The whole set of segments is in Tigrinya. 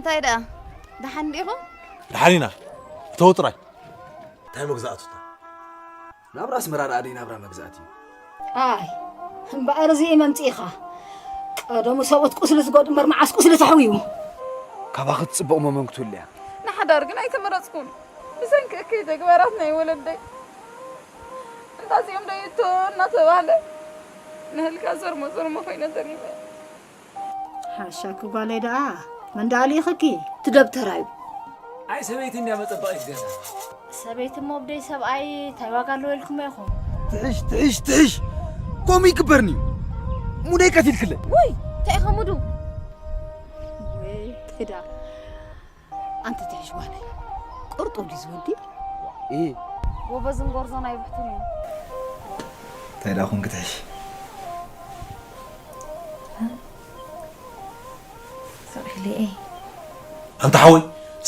እንታይ ደኣ ደሓን ዲኹም? ደሓን ኢና። እተው ጥራይ። እንታይ መግዛእቱታ? ናብራ ኣስመራ ደኣ ደይ ናብራ መግዛእቲ እዩ። ኣይ፣ እምበኣር እዚ መምጽኢኻ። ቀደሙ ሰብኡት ቁስሊ ዝጎድ እምበር መዓስ ቁስሊ ተሕውዩ? ካባኺ ትጽበቕ መመን ክትህሉ እያ። ንሓዳር ግን ኣይተመረጽኩን። ብሰንኪ እከይ ተግባራት ናይ ወለደይ። እንታዚኦም ዶ ይቶ እናተባህለ ንህልካ ዘርሞ ዘርሞ ኮይነ ተሪፈ። ሓሻኪ ጓለይ ደኣ መን ደኣ ልኢኽኪ? እቲ ደብተራ እዩ። ኣይ ሰበይቲ እንድያ መጸበቒት ገዛ። ሰበይቲ እሞ ብደይ ሰብኣይ እንታይ ዋጋ ኣለዎ ኢልኩሞ ኢኹም? ትሕሽ ትሕሽ ትሕሽ። ከምኡ ይግበርኒ እዩ። ሙደይ ቀቲልክለ። ውይ እንታይ ኢኻ ሙዱ? ወይ እንታይ ደኣ ኣንቲ ትሕሽ ጓለይ። ቅርጡ ድዩ ዝወዲ? እ። ጎበዝን ጎርዞን ኣይብሕቱን እዩ። እንታይ ደኣ ኹን ክትሕሽ? ስቕ ኢለ እየ። ኣንታ ሓወይ፣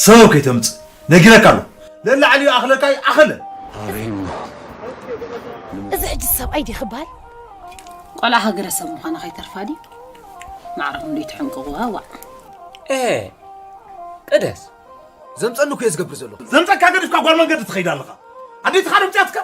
ሰበብ ከይተምጽእ ነጊረካ ኣለኹ። ለላዕሊኡ ኣኽለካ እዩ ኣኸለ። እዚ ሕጂ ሰብኣይ ድዩ ክበሃል? ቆልዓ ሃገረ ሰብ ምዃና ከይተርፋ ድዩ? ማዕረኹም ዶ ይትሕንቅቑዋ? ዋዕ። ኤ፣ ቅደስ። ዘምጸኒ እኮ እየ ዝገብር ዘለኹ። ዘምጸካ ገዲፍካ ጓል መንገዲ ትኸይድ ኣለኻ። ኣዴትኻ ዶ ኣምጺኣትካ?